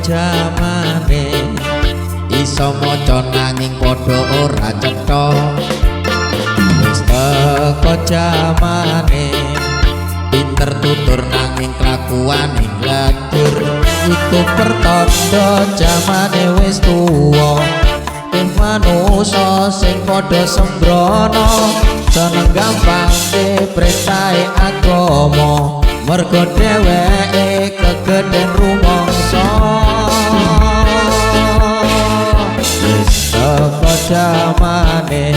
jamane, iso maca nanging padha ora cetha. Wis teko jamane, pinter tutur nanging kelakuane ngladur. Iku pertanda jamane wis tuwa. Ing manusa sing padha sembrono, seneng gampang diprentahe agama, mergo dheweke kegeden rumangsa. Wis teko jamane,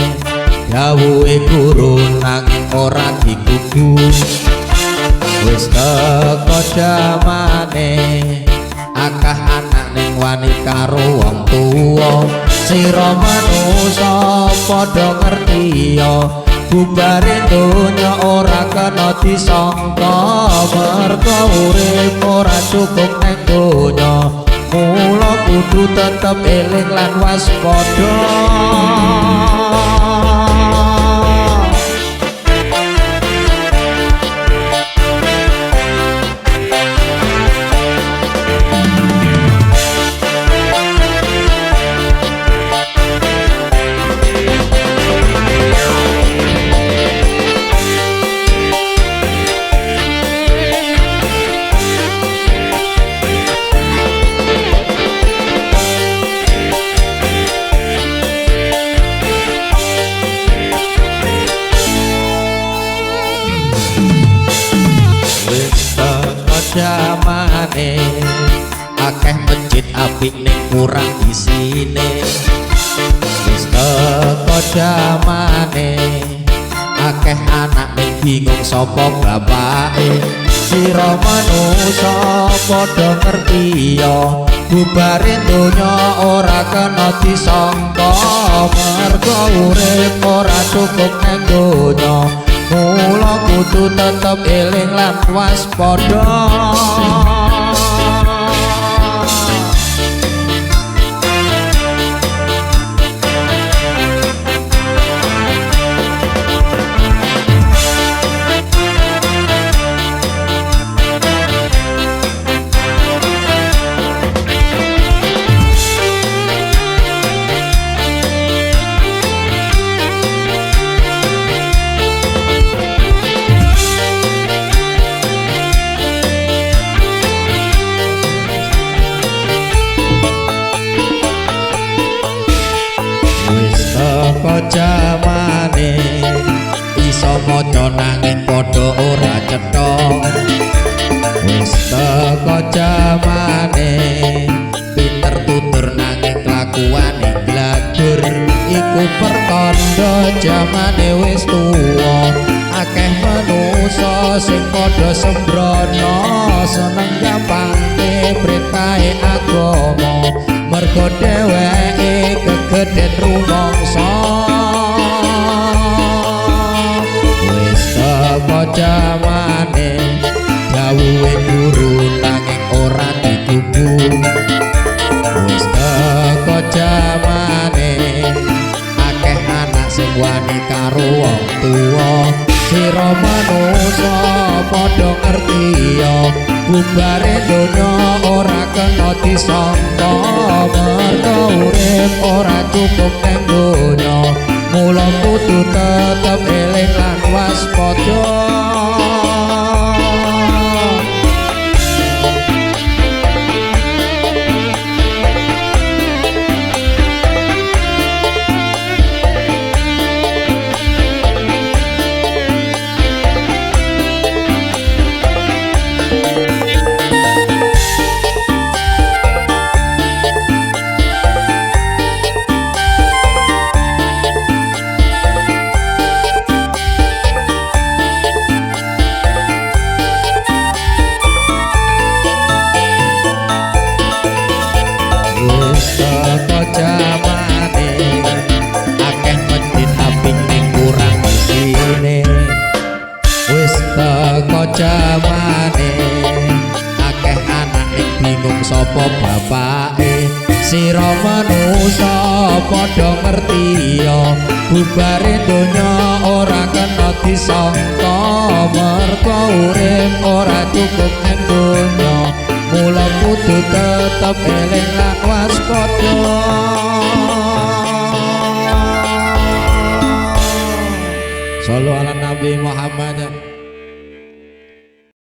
dawuhe guru nanging ora digugu. Wis teko jamane, akah anak ning wani karo wong tuwa. Sira manusa padha ngerti ya, bubare donya ora kena disangka, mergo urip ora cukup ning donya. Mula kudu tetep eling lan waspada. Jamane akeh masjid apik ning kurang isine. Wis teko jamane, akeh anak ning bingung sapa bapake. Sira manusa padha ngerti ya, bubare donya ora kena disangka, mergo urip ora cukup ning donya. Mula kudu tetep eling lan waspada. Teko jamane, iso maca nanging padha ora cetha. Wis teko jamane, pinter tutur nanging kelakuane ngladur. Iku pertanda jamane wis tuwa. Akeh manusa sing padha sembrono, seneng gampang diprentahe agama, mergo dheweke kegeden rumangsa. Wis teko jamane, dawuhe guru nanging ora digugu. Wis teko jamane, akeh anak sing wani karo wong tuwa. Sira manusa padha ngerti ya, bubare donya ora kena disangka, mergo urip ora cukup ning donya. Mula kudu tetep eling lan waspada. Teko jamane, akeh masjid apik ning kurang isine. Wis teko jamane, akeh anak ning bingung sapa bapake. Sira manusa padha ngerti ya, bubare donya ora kena disangka, mergo urip ora cukup ning donya. Mula kudu tetep eling lan waspada. Sallu ala Nabi Muhammad.